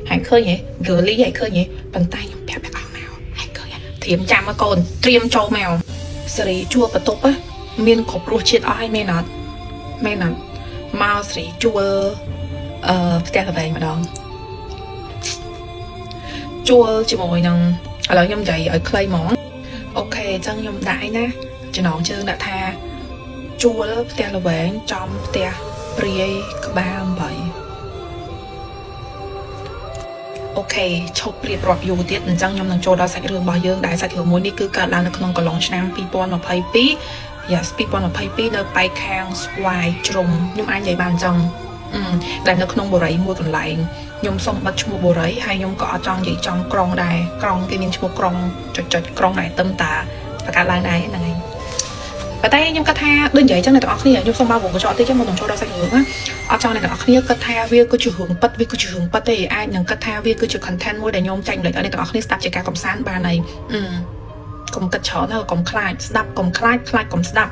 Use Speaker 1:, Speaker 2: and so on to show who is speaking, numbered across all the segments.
Speaker 1: ហើយឃើញហ៎ girly ហើយឃើញហ៎ប៉ុន្តែខ្ញុំប្រាប់ព្រះអង្គមកហើយឃើញត្រៀមចាំមកកូនត្រៀមចូលមកសេរីជួលបន្ទប់ណាមានគ្រប់រសជាតិអស់ហើយមែនអត់មែនអត់មកសេរីជួលអឺផ្ទះល្វែងម្ដងជួលជាមួយនឹងឥឡូវខ្ញុំនិយាយឲ្យខ្លីហ្មង okay អញ្ចឹងខ្ញុំដាក់ឯណាចំណងជើងដាក់ថាជួលផ្ទះល្វែងចំផ្ទះព្រាយក្បាល8 okay ឈប់រៀបរាប់យូរទៀតអញ្ចឹងខ្ញុំនឹងចូលដល់សាច់រឿងរបស់យើងដែលសាច់រឿងមួយនេះគឺកើតឡើងនៅក្នុងកន្លងឆ្នាំ2022 yes 2022នៅប៉ែកខាងស្វាយជ្រុំខ្ញុំអាចនិយាយបានអញ្ចឹងអឺដែលនៅក្នុងបុរីមួយកន្លែងខ្ញុំសុំបិទឈ្មោះបុរីហើយខ្ញុំក៏អត់ចង់និយាយចំក្រុងដែរក្រុងគេមានឈ្មោះក្រុងចុចចុចក្រុងដែរទឹមតាបង្កើតឡើងដែរហ្នឹងហើយប៉ុន្តែខ្ញុំគិតថាដូចនិយាយចឹងអ្នកទាំងអស់គ្នាខ្ញុំសូមបើកវងកញ្ចក់តិចចឹងមុននឹងចូលដល់សាច់រឿងណាអត់ចង់អ្នកទាំងអស់គ្នាគិតថាវាគឺជារឿងពិតវាគឺជារឿងពិតទេអាចនឹងគិតថាវាគឺជា content មួយដែលខ្ញុំចែករំលែកឲ្យអ្នកទាំងអស់គ្នាស្ដាប់ជាការកំសាន្តបានហើយកុំគិតច្រើនទៅកុំខ្លាចស្ដាប់កុំខ្លាចខ្លាចកុំស្ដាប់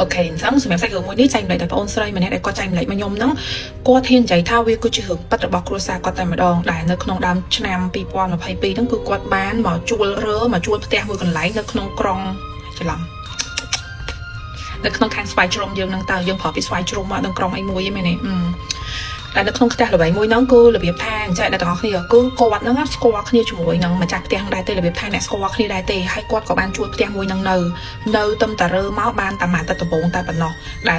Speaker 1: okay អញ្ចឹងសម្រាប់សាច់រឿងមួយនេះចែករំលែកដោយបងអូនស្រីម្នាក់ដែលគាត់ចែករំលែកមកខ្ញុំហ្នឹងគាត់ហ៊ាននិយាយថាវាគឺជារឿងពិតរបស់គ្រួសារគាត់តែម្ដងដែលនៅក្នុងដើមឆ្នាំ2022ហ្នឹងគឺគាត់បានមកជួលរើមកជួលផ្ទះមួយកន្លែងនៅក្នុងក្រុងច្រឡំនៅក្នុងខាងស្វាយជ្រុំយើងហ្នឹងតើយើងប្រើពីស្វាយជ្រុំមកដល់ក្រុងអីមួយហ្នឹងមែនទេអឺតែនៅក្នុងផ្ទះល្វែងមួយហ្នឹងគឺរបៀបថាអញ្ចឹងអ្នកទាំងអស់គ្នាគឺគាត់ហ្នឹងស្គាល់គ្នាជាមួយនឹងម្ចាស់ផ្ទះហ្នឹងដែរទេរបៀបថាអ្នកស្គាល់គ្នាដែរទេហើយគាត់ក៏បានជួលផ្ទះមួយហ្នឹងនៅនៅទឹមតារើមកបានតែមួយអាទិត្យដំបូងតែប៉ុណ្ណោះដែល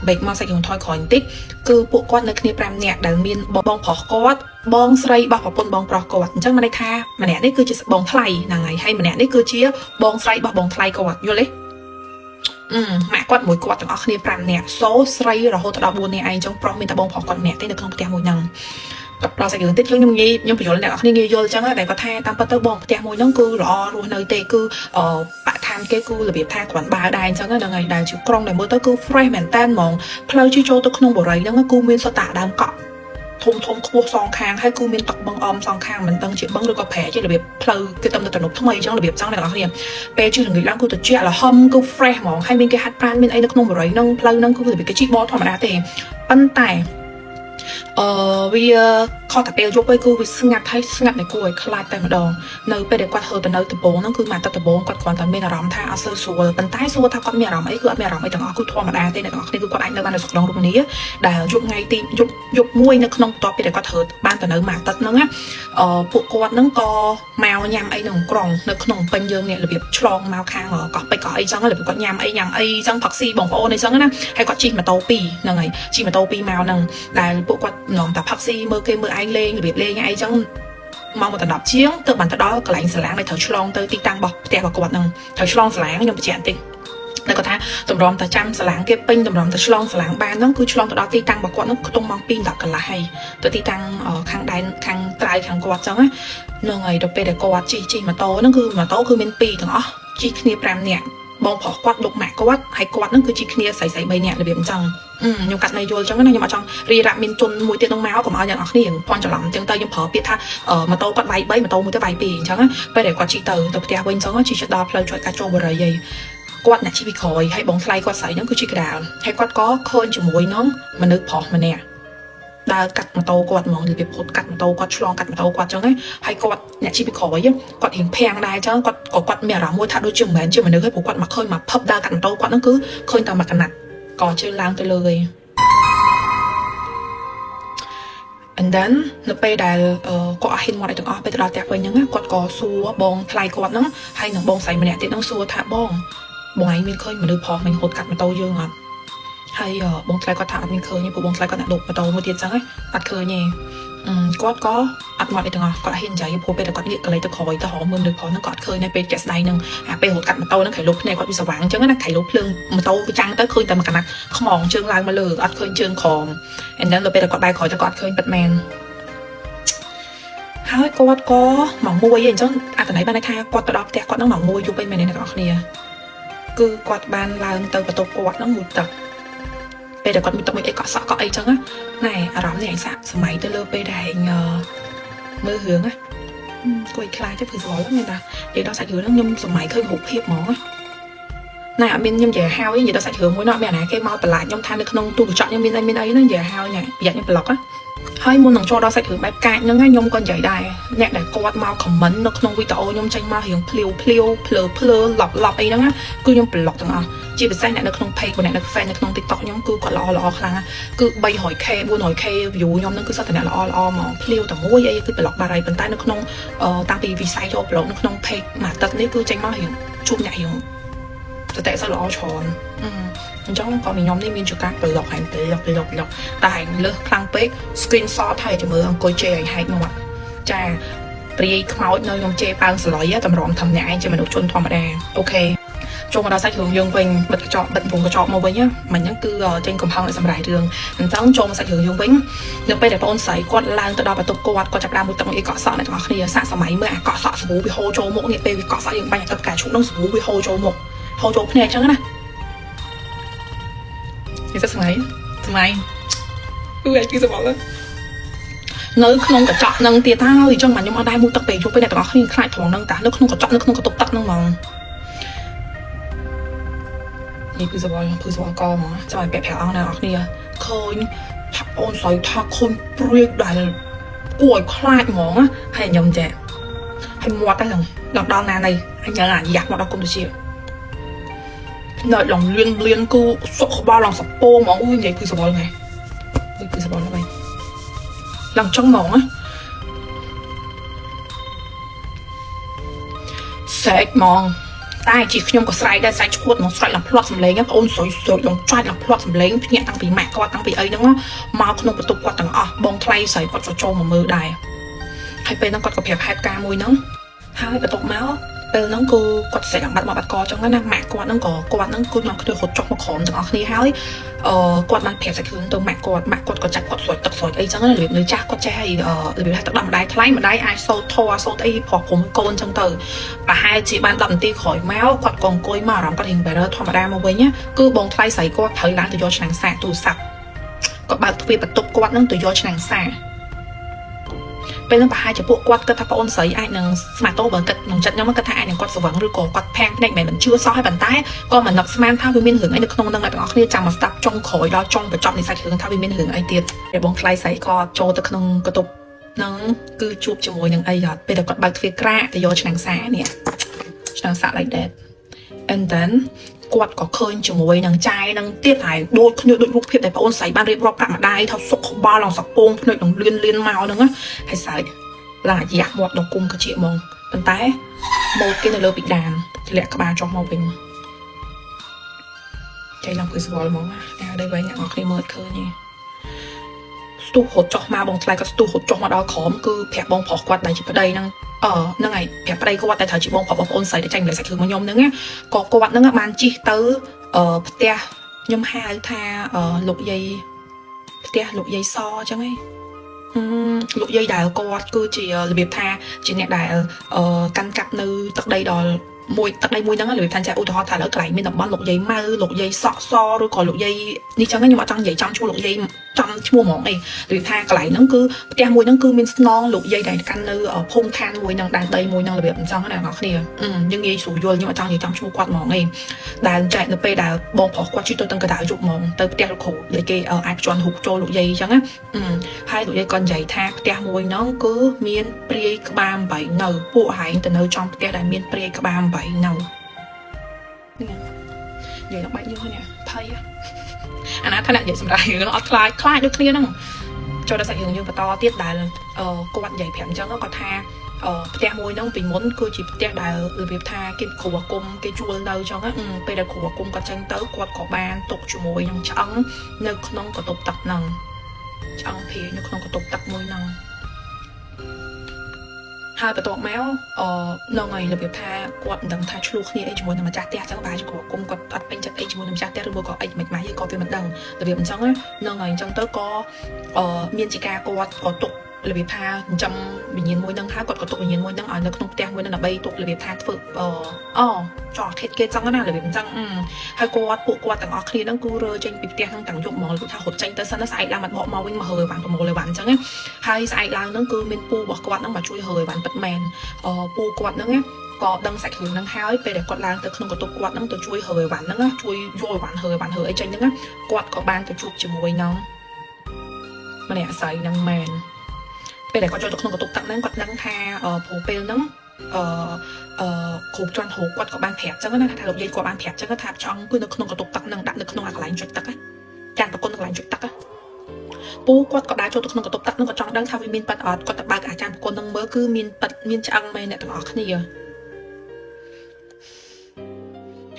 Speaker 1: បេកមកសាច់រឿងថយក្រោយបន្តិចគឺពួកគាត់នៅគ្នា5នាក់ដែលមានបងប្រុសគាត់បងស្រីរបស់ប្រពន្ធបងប្រុសគាត់អញ្ចឹងមានន័យថាម្នាក់នេះគឺជាបងថ្លៃហ្នឹងហើយហើយម្នាក់នេះគឺជាបងស្រីរបស់បងថ្លៃគាត់យល់ទេអឺម៉ាក់គាត់មួយគាត់ទាំងអស់គ្នា5នាក់សូស្រីរហូតដល់4នាក់ឯងចឹងប្រុសមានតែបងប្រុសគាត់ម្នាក់ទេនៅក្នុងផ្ទះមួយហ្នឹងដល់សាច់រឿងតិចខ្ញុំងាយខ្ញុំបញ្យល់អ្នកនរគ្នាងាយយល់អញ្ចឹងតែគាត់ថាតាមពិតទៅបងផ្ទះមួយហ្នឹងគឺល្អរស់នៅទេគឺអបឋានគេគឺរបៀបថាគ្រាន់បើដែរអញ្ចឹងហ្នឹងហើយដែលជាក្រុងដែលមើលទៅគឺ fresh មែនតើហ្មងផ្លូវជិះចូលទៅក្នុងបរិយហ្នឹងគឺមានសុទ្ធតែដើមកក់ធំធំខ្ពស់សងខាងហើយគឺមានទឹកបឹងអមសងខាងមិនដឹងជាបឹងឬក៏ប្រែជារបៀបផ្លូវគេតំទៅទំនប់ថ្មីអញ្ចឹងរបៀបចឹងអ្នកនរគ្នាពេលជិះល្ងាចឡើងគឺត្រជាក់លហំគឺ fresh ហ្មងហើយមានគេហាត់ប្រាណមានអីនៅក្នុងបរិយហ្នឹងផ្លូវហ្នឹងគឺរបៀបគេជិះបធម្មតាទេប៉ុន្តែអឺវាខុសតែពេលយប់ឯងគឺវាស្ងាត់ហើយស្ងាត់នៃគួរឲ្យខ្លាចតែម្ដងនៅពេលដែលគាត់ហឺទៅនៅដំបូងហ្នឹងគឺមកទឹកដំបូងគាត់គ្រាន់តែមានអារម្មណ៍ថាអត់សូវស្រួលប៉ុន្តែសួរថាគាត់មានអារម្មណ៍អីគឺអត់មានអារម្មណ៍អីទាំងអស់គឺធម្មតាទេអ្នកទាំងអស់គ្នាគឺគាត់អាចនៅបាននៅសុខដុមរមនាដែលយប់ថ្ងៃទីយប់យប់មួយនៅក្នុងបន្ទាប់ពីដែលគាត់ធ្វើបានទៅនៅមួយអាទិត្យហ្នឹងណាអឺពួកគាត់ហ្នឹងក៏មកញ៉ាំអីនៅក្រុងនៅក្នុងពេញយើងនេះរបៀបឆ្លងមកខាងកោះពេជ្រកោះអីចឹងរបៀបគាត់ញ៉ាំអីញ៉ាំអីចឹងផឹកស៊ីបងប្អូនអីចឹងណាហើយគាត់ជិះម៉ូតូ2ហ្នឹងហើយជិះម៉ូតូ2មកហ្នឹងដែលពួកគាត់នាំតែផឹកស៊ីមើលគេមើលឯងលេងរបៀបលេងអីចឹងម៉ោង1:10ជាងទើបបានទៅដល់កន្លែងសាឡាងដែលត្រូវឆ្លងទៅទីតាំងរបស់ផ្ទះរបស់គាត់ហ្នឹងត្រូវឆ្លងសាឡាងខ្ញុំបញ្ជាក់បន្តិចតែគាត់ថាតម្រាំតែចាំសាឡាងគេពេញតម្រាំតែឆ្លងសាឡាងបានហ្នឹងគឺឆ្លងទៅដល់ទីតាំងរបស់គាត់ហ្នឹងខ្ទង់ម៉ោង2:10កន្លះហើយទៅទីតាំងខាងដែនខាងត្រៃខាងគាត់ចឹងណាហ្នឹងហើយដល់ពេលដែលគាត់ជិះជិះម៉ូតូហ្នឹងគឺម៉ូតូគឺមាន2ទាំងអស់ជិះគ្នា5នាក់បងប្រុសគាត់លោកម៉ាក់គាត់ហើយគាត់ហ្នឹងគឺជិះគ្នាស្រីស្រី3នាក់របៀបអញ្ចឹងខ្ញុំកាត់ន័យយល់អញ្ចឹងណាខ្ញុំអត់ចង់រីរ៉ាប់មានជនមួយទៀតនឹងមកកុំឲ្យអ្នកនរគ្នាភ័ន្តច្រឡំអញ្ចឹងទៅខ្ញុំប្រើពាក្យថាម៉ូតូគាត់វាយ3ម៉ូតូមួយទៅវាយ2អញ្ចឹងណាពេលដែលគាត់ជិះទៅទៅផ្ទះវិញអញ្ចឹងជិះដល់ផ្លូវជាប់កាចូលបរិយឯងគាត់អ្នកជិះពីក្រោយហើយបងថ្លៃគាត់ស្រីហ្នឹងគឺជិះកដាលហើយគាត់ក៏ឃើញជាមួយនឹងមនុស្សប្រុសម្នាក់ដើរកាត់ម៉ូតូគាត់ហ្មងរបៀបហត់កាត់ម៉ូតូគាត់ឆ្លងកាត់ម៉ូតូគាត់ចឹងណាហើយគាត់អ្នកជិះពីក្រោយគាត់រៀងភាំងដែរចឹងគាត់ក៏គាត់មានអារម្មណ៍មួយថាដូចជាមិនមែនជាមនុស្សទេព្រោះគាត់មកឃើញមកភឹបដើរកាត់ម៉ូតូគាត់ហ្នឹងគឺឃើញតែមួយកណាត់ក៏ជើងឡើងទៅលើឯង and then នៅពេលដែលគាត់អត់ហ៊ានមាត់អីទាំងអស់ពេលទៅដល់ផ្ទះវិញហ្នឹងគាត់ក៏សួរបងថ្លៃគាត់ហ្នឹងហើយនឹងបងស្រីម្នាក់ទៀតហ្នឹងសួរថាបងបងឯងមានឃើញមនុស្សប្រុសមិញហត់កាត់ម៉ូតូយើងអត់ហើយបងថ្លៃគាត់ថាអត់មានឃើញទេព្រោះបងថ្លៃគាត់អ្នកលុបម៉ូតូមួយទៀតចឹងអត់ឃើញទេគាត់ក៏អត់មកអីទាំងអស់គាត់ហ៊ាននិយាយព្រោះពេលដែលគាត់ងាកកលេទៅក្រោយទៅរកមើលមនុស្សប្រុសហ្នឹងគាត់ឃើញនៅពេលជាក់ស្ដែងហ្នឹងអាពេលរត់កាត់ម៉ូតូហ្នឹងខៃលុបភ្នែកគាត់វាស្វាងចឹងណាខៃលុបភ្លើងម៉ូតូវាចាំងទៅឃើញតែមួយកណាត់ខ្មងជើងឡើងមកលើអត់ឃើញជើងក្រោម and then ដល់ពេលដែលគាត់បែរក្រោយទៅគាត់ឃើញពិតមែនហើយគាត់ក៏ម៉ោង1ឯងអញ្ចឹងអត្តន័យបានន័យថាគាត់ទៅដល់ផ្ទះគាត់ហ្នឹងម៉ោង1យប់ឯងមែនទេអ្នកនរគ្នាគឺគាត់បានឡើងទៅបន្ទប់គាត់ហ្នឹងមួយទឹកពេលដែលគាត់មួយទឹកមួយអីកក់សក់កក់អីចឹងណាណែអារម្មណ៍នេះឯងសាក់សម័យទៅលើពេលដែលឯងមើលរឿងណាគួយខ្លាចទេព្រឺស្វល់មែនតានិយាយដល់សាច់រឿងហ្នឹងខ្ញុំសម័យឃើញរូបភាពហ្មងណា ណែអត់មានខ្ញុំនិយាយហើយនិយាយដល់សាច់រឿងមួយនោះអត់មានអាណាគេមកបន្លាចខ្ញុំថានៅក្នុងទូកញ្ចក់ខ្ញុំមានអីមានអីហ្នឹងនិយាយហើយណែប្រយ័ត្នខ្ញុំប្លុកណា ហើយមុននឹងចូលដល់សាច់រឿងបែបកាចហ្នឹងខ្ញុំក៏និយាយដែរអ្នកដែលគាត់មក comment នៅក្នុងវីដេអូខ្ញុំចេញមករៀងភ្លាវភ្លាវភ្លើភ្លើឡប់ឡប់អីហ្នឹងណាគឺខ្ញុំប្លុកទាំងអស់ជាពិសេសអ្នកនៅក្នុង page អ្នកនៅ fan នៅក្នុង TikTok ខ្ញុំគឺគាត់ល្អល្អខ្លាំងណាគឺ 300K 400K view ខ្ញុំហ្នឹងគឺសុទ្ធតែអ្នកល្អល្អហ្មងភ្លាវតែមួយអីគឺប្លុកបាត់ហើយប៉ុន្តែនៅក្នុងតាំងពីវិស័យចូលប្លុកនៅក្នុង page មួយអាទិត្យនេះគឺចេញមករៀងជួបអ្នករៀងសតិសិល្អច្រើនអញ្ចឹងក៏មីខ្ញុំនេះមានជាការប្លុកហើយប្លុកប្លុកប្លុកតែលើសខ្លាំងពេក screenshot ហើយចាំមើលអង្គុយជេរឲ្យហែកមាត់ចាព្រាយខ្មោចនៅខ្ញុំជេរប៉ើងសលុយតម្រាំធំអ្នកឯងជាមនុស្សជនធម្មតាOK ចូលមកដល់សាច់រឿងយើងវិញបិទកញ្ចក់បិទវងកញ្ចក់មកវិញណាមិញហ្នឹងគឺចេញកំហឹងឲ្យសម្រាយរឿងអញ្ចឹងចូលមកសាច់រឿងយើងវិញនៅពេលដែលបងអូនស្រីគាត់ឡើងទៅដល់បន្ទប់គាត់គាត់ចាប់ដើមមួយទឹកមួយអីកក់សក់អ្នកទាំងអស់គ្នាសាកសម័យមើលអាកក់សក់សាប៊ូវាហូរចូលមុខនេះពេលវាកក់សក់យើងបាញ់អាទឹកផ្កាឈូកហ្នឹងសាប៊ូវាហូរចូលមុខហូរចូលភ្នែកអញ្ចឹងណានេះសម័យសម័យគឺអាចគឺសបល់នៅក្នុងកញ្ចក់នឹងទៀតហើយអញ្ចឹងបាទខ្ញុំអត់ដែរមុជទឹកពេលយប់ពេលអ្នកទាំងអស់គ្នាខ្លាចត្រង់ហ្នឹងតានៅក្នុងកញ្ចក់នៅក្នុងកន្ទប់ទឹកហ្នឹងហ្មងនេះគឺសបល់គឺសបល់កហ្មងចាំឲ្យពាក់ប្រាក់អង្គអ្នកនរគ្នាឃើញថាអូនស្រីថាឃើញព្រាកដែលគួរឲ្យខ្លាចហ្មងហើយខ្ញុំចេះហើយមាត់ហ្នឹងដល់ដល់ណានៃអញ្ចឹងអាយ៉ាក់មកដល់គុំទៅជាភ្នែកឡងលៀនលៀនគឺសុកក្បាលឡងសពងហ្មងអ៊ុយនិយាយគឺសបល់ហ្នឹងនេះគឺសបល់ហ្នឹងឡើងចង់ហ្មងណាស្រែកហ្មងតែជាខ្ញុំក៏ស្រែកដែរស្រែកឈួតហ្មងស្រែកឡើងផ្្លាត់សំឡេងបងអូនស្រីស្រែកឡើងចាច់ឡើងផ្្លាត់សំឡេងភ្ញាក់តាំងពីម៉ាក់គាត់តាំងពីអីហ្នឹងមកក្នុងបន្ទប់គាត់ទាំងអស់បងថ្លៃស្រីគាត់ក៏ចូលមកមើលដែរហើយពេលហ្នឹងគាត់ក៏ប្រាប់ហេតុការណ៍មួយហ្នឹងហើយបន្ទាប់មកពេលហ្នឹងគឺគាត់ស្រែកឡើងបាត់មកបាត់កចឹងណាម៉ាក់គាត់ហ្នឹងក៏គាត់ហ្នឹងគឺនាំគ្នារត់ចុះមកក្រោមទាំងអស់គ្នាហើយអឺគាត់បានប្រាប់សាច់គ្រឿងទៅម៉ាក់គាត់ម៉ាក់គាត់ក៏ចាប់គាត់ស្រោចទឹកស្រោចអីចឹងណារបៀបនៅចាស់គាត់ចេះហើយរបៀបថាទឹកដោះម្ដាយថ្លៃម្ដាយអាចសូត្រធម៌សូត្រអីព្រោះព្រមកូនចឹងទៅប្រហែលជាបាន10នាទីក្រោយមកគាត់ក៏អង្គុយមកអារម្មណ៍គាត់រៀង better ធម្មតាមកវិញណាគឺបងថ្លៃស្រីគាត់ត្រូវឡើងទៅយកឆ្នាំងសាកទូរស័ព្ទគាត់បើកទ្វារបន្ទប់គាត់នឹងទៅយកឆ្នាំងសាកពេលហ្នឹងប្រហែលជាពួកគាត់គិតថាប្អូនស្រីអាចនឹងស្មាតូបើគិតក្នុងចិត្តខ្ញុំគិតថាអាចនឹងគាត់ស្វឹងឬក៏គាត់ផាំងភ្នែកមិនមិនជឿសោះហើយប៉ុន្តែក៏មិននឹកស្មានថាវាមានរឿងអីនៅក្នុងហ្នឹងអ្នកទាំងអស់គ្នាចាំមកស្ដាប់ចុងក្រោយដល់ចុងបញ្ចប់នៃសាច់រឿងថាវាមានរឿងអីទៀតពេលបងថ្លៃស្រីក៏ចូលទៅក្នុងបន្ទប់ហ្នឹងគឺជួបជាមួយនឹងអីអត់ពេលដែលគាត់បើកទ្វារក្រាកទៅយកឆ្នាំងសានេះឆ្នាំងសា like that and then គាត់ក៏ឃើញជាមួយនឹងចាយនឹងទៀតហើយដូចគ្នាដូចរូបភាពដែលប្អូនស្រីបានរៀបរាប់ប្រាប់ម្ដាយថាសុកក្បាលឡើងសពងភ្នែកនឹងលៀនលៀនមកហ្នឹងណាហើយសើចឡើងអាយ៉ាស់មាត់ដល់គុំកាជាហ្មងប៉ុន្តែម៉ូតគេនៅលើពិដានធ្លាក់ក្បាលចុះមកវិញចៃឡើងព្រឺស្វល់ហ្មងណាដែរវិញអ្នកនរគ្នាមើលឃើញទេស្ទុះរត់ចុះមកបងថ្លៃក៏ស្ទុះរត់ចុះមកដល់ក្រោមគឺប្រាប់បងប្រុសគាត់ដែលជាប្តីហ្នឹងអឺហ្នឹងហើយប្រាប់ប្តីគាត់តែត្រូវជាបងប្រុសបងប្អូនស្រីដែលចាញ់ម្លេះសាច់គ្រឿងមកខ្ញុំហ្នឹងណាក៏គាត់ហ្នឹងបានជិះទៅអឺផ្ទះខ្ញុំហៅថាអឺលោកយាយផ្ទះលោកយាយសអញ្ចឹងឯងលោកយាយដែលគាត់គឺជារបៀបថាជាអ្នកដែលអឺកាន់កាប់នៅទឹកដីដល់មួយទឹកដីមួយហ្នឹងរបៀបថាចាឧទាហរណ៍ថាឥឡូវកន្លែងមានតំបន់លោកយាយម៉ៅលោកយាយសក់សឬក៏លោកយាយនេះចឹងខ្ញុំអត់ចង់និយាយចំឈ្មោះលោកយាយចំឈ្មោះហ្មងអីរបៀបថាកន្លែងហ្នឹងគឺផ្ទះមួយហ្នឹងគឺមានស្នងលោកយាយដែលកាន់នៅភូមិឋានមួយហ្នឹងដែនដីមួយហ្នឹងរបៀបអញ្ចឹងណាអ្នកនរគ្នាយើងងាយស្រួលយល់ខ្ញុំអត់ចង់និយាយចំឈ្មោះគាត់ហ្មងអីដែលចែកនៅពេលដែលបងប្រុសគាត់ជិះទៅទាំងកដៅយប់ហ្មងទៅផ្ទះលោកគ្រូដែលគេអាចភ្ជាន់រូបចូលលោកយាយអញ្ចឹងណាហើយលោកយាយក៏និយាយថាផ្ទះមួយហ្នឹងគឺមានព្រាយក្បាល8នៅពួកហែងទៅនៅចំផ្ទះដែលមានព្រាយក្បាល8នៅនេះនិយាយដល់បែកញើសនេះភ័យអាណាថាអ្នកនិយាយសម្រាប់រឿងអត់ខ្លាចខ្លាចដូចគ្នាហ្នឹងចូលដល់សាច់រឿងយើងបន្តទៀតដែលគាត់និយាយប្រាប់អញ្ចឹងគាត់ថាផ្ទះមួយហ្នឹងពីមុនគឺជាផ្ទះដែលរបៀបថាគេគ្រូអាគមគេជួលនៅអញ្ចឹងពេលដែលគ្រូអាគមគាត់ចេញទៅគាត់ក៏បានទុកជាមួយនឹងឆ្អឹងនៅក្នុងកន្ទប់ទឹកហ្នឹងឆ្អឹងព្រាយនៅក្នុងកន្ទប់ទឹកមួយហ្នឹងហើយបន្ទាប់មកអឺហ្នឹងហើយរបៀបថាគាត់មិនដឹងថាឆ្លោះគ្នាអីជាមួយនឹងម្ចាស់ផ្ទះអញ្ចឹងប្រហែលជាគ្រូអាគមគាត់អត់ពេញចិត្តអីជាមួយនឹងម្ចាស់ផ្ទះឬមួយក៏អីមិនម៉េចក៏វាមិនដឹងរបៀបអញ្ចឹងហ្នឹងហើយអញ្ចឹងទៅក៏អឺមានជាការគាត់ក៏ទុករបៀបថាចិញ្ចឹមវិញ្ញាណមួយហ្នឹងហើយគាត់ក៏ទុកវិញ្ញាណមួយហ្នឹងឲ្យនៅក្នុងផ្ទះមួយហ្នឹងដើម្បីទុករបៀបថាធ្វើអអូចោះខេតគេចឹងណារបៀបអញ្ចឹងហើយគាត់ពួកគាត់ទាំងអស់គ្នាហ្នឹងគឺរើចេញពីផ្ទះហ្នឹងទាំងយប់ហ្មងរបៀបថារត់ចេញទៅសិនណាស្អែកឡើងមកបកមកវិញមករើអីវ៉ាន់ប្រមូលអីវ៉ាន់អញ្ចឹងណាហើយស្អែកឡើងហ្នឹងគឺមានពូរបស់គាត់ហ្នឹងមកជួយរើអីវ៉ាន់ពិតមែនអពូគាត់ហ្នឹងណាក៏ដឹងសាច់រឿងហ្នឹងហើយពេលដែលគាត់ឡើងទៅក្នុងបន្ទប់គាត់ហ្នឹងទៅជួយរើអីវ៉ាន់ហ្នឹងជួយយកអីវ៉ាន់រើអីវ៉ាន់រើអីចេញហ្នឹងគាត់ក៏បានទៅជួបជាមួយនឹង ម្នាក់ស្រីហ្នឹងមែនពេលដែលគាត់ចូលទៅក្នុងបន្ទប់ទឹកហ្នឹងគាត់ដឹងថាព្រោះពេលហ្នឹងអឺអឺគ្រូជន់ហូគាត់ក៏បានប្រាប់ចឹងណាថាលោកយាយគាត់បានប្រាប់ចឹងថាចង់គឺនៅក្នុងបន្ទប់ទឹកហ្នឹងដាក់នៅក្នុងអាកន្លែងជុចទឹកចានប្រគុណកន្លែងជុចទឹកពូគាត់ក៏ដើរចូលទៅក្នុងបន្ទប់ទឹកហ្នឹងក៏ចង់ដឹងថាវាមានប៉ិតអត់គាត់ទៅបើកអាចារ្យប្រគុណហ្នឹងមើលគឺមានប៉ិតមានឆ្អឹងមែនអ្នកទាំងអស់គ្នា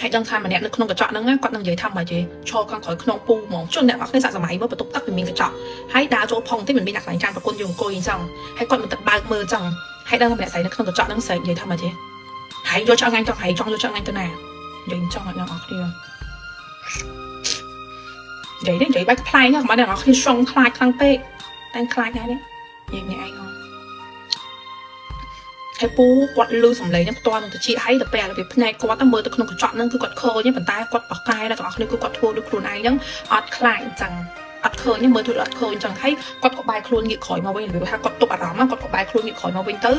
Speaker 1: ហើយដឹងថាម្នាក់នៅក្នុងកញ្ចក់ហ្នឹងគាត់នឹងនិយាយថាម៉េចទេឈរខាងក្រោយខ្នងពូហ្មងជន់អ្នកនរគ្នាសាកសម័យមើលបន្ទប់ទឹកវាមានកញ្ចក់ហើយដើរចូលផងទេមិនមានអ្នកកន្លែងចានប្រគុណយើងអង្គុយអញ្ចឹងហើយគាត់មិនទៅបើកមើលអញ្ចឹងហើយដឹងថាម្នាក់ស្រីនៅក្នុងកញ្ចក់ហ្នឹងស្រីនិយាយថាម៉េចទេហើយយកឆ្អឹងអញចង់ហើយចង់យកឆ្អឹងអញទៅណានិយាយអញ្ចឹងអ្នកនរគ្នានិយាយនេះនិយាយបែបខ្លែងហ្នឹងកុំឲ្យអ្នកនរគ្នាស្រង់ខ្លាចខ្លាំងពេកតែខ្លាចដែរនេះនិយាយអ្នកឯងហ៎ហើយពូគាត់លឺសំឡេងហ្នឹងផ្ទាល់នឹងតិចហើយទៅពេលរបៀបភ្នែកគាត់ទៅមើលទៅក្នុងកញ្ចក់ហ្នឹងគឺគាត់ឃើញប៉ុន្តែគាត់បកកែដល់ទាំងអស់គ្នាគឺគាត់ធ្វើដូចខ្លួនឯងហ្នឹងអត់ខ្លាចអញ្ចឹងអត់ឃើញមើលទៅអត់ឃើញអញ្ចឹងហើយគាត់ក៏បែរខ្លួនងាកក្រោយមកវិញរបៀបថាគាត់ទប់អារម្មណ៍គាត់ក៏បែរខ្លួនងាកក្រោយមកវិញទៅ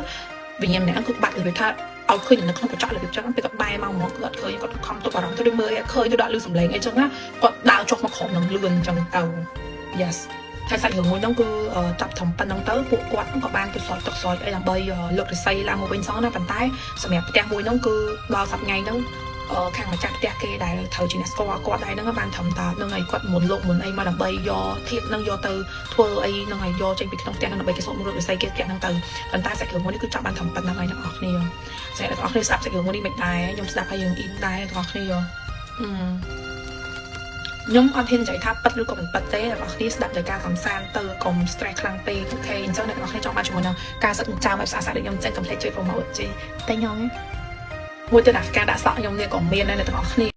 Speaker 1: វិញ្ញាណម្នាក់គឺបាត់របៀបថាឲ្យឃើញនៅក្នុងកញ្ចក់របៀបចឹងពេលគាត់បែរមកហ្មងគឺអត់ឃើញគាត់ខំទប់អារម្មណ៍ទៅដូចមើលអត់ឃើញទៅដល់លឺសំឡេងអីចឹងណាគាត់ដើរចុះមកក្រោមនឹងលឿនអញ្ចឹងទៅ yes ហើយសាច់រឿងមួយហ្នឹងគឺចាប់ត្រឹមប៉ុណ្្នឹងទៅពួកគាត់ក៏បានទៅស្រោចទឹកស្រោចអីដើម្បីលើករិស័យឡើងមកវិញសោះណាប៉ុន្តែសម្រាប់ផ្ទះមួយហ្នឹងគឺដល់សប្តាហ៍ថ្ងៃហ្នឹងខាងម្ចាស់ផ្ទះគេដែលត្រូវជាអ្នកស្គាល់គាត់ដែរហ្នឹងបានត្រឹមតានឹងឲ្យគាត់មុនលោកមុនអីមកដើម្បីយកធៀបនឹងយកទៅធ្វើអីនឹងឲ្យយកចេញពីក្នុងផ្ទះហ្នឹងដើម្បីគេសូមរករិស័យគេផ្ទះហ្នឹងទៅប៉ុន្តែសាច់រឿងមួយនេះគឺចាប់បានត្រឹមប៉ុណ្្នឹងហើយអ្នកនរគ្នាស្រាប់អ្នកនរគ្នាស្ដាប់សាច់រឿងមួយនេះមិនដែរខ្ញុំស្ដាប់ហើយយើងអ៊ីមដែរអ្នកនរគ្នាអឺខ្ញុំអត់ហ៊ាននិយាយថាពិតឬក៏មិនពិតទេអ្នកនរគ្នាស្ដាប់ដោយការកំសាន្តទៅកុំ stress ខ្លាំងពេក OK អញ្ចឹងអ្នកនរគ្នាចង់បានជាមួយនឹងការសិតចិញ្ចើមឲ្យស្អាតៗដូចខ្ញុំអញ្ចឹងកុំភ្លេចជួយ promote ជីតែញងមួយទៀតអាការដាក់សក់ខ្ញុំនេះក៏មានដែរអ្នកទាំងអស់គ្នា។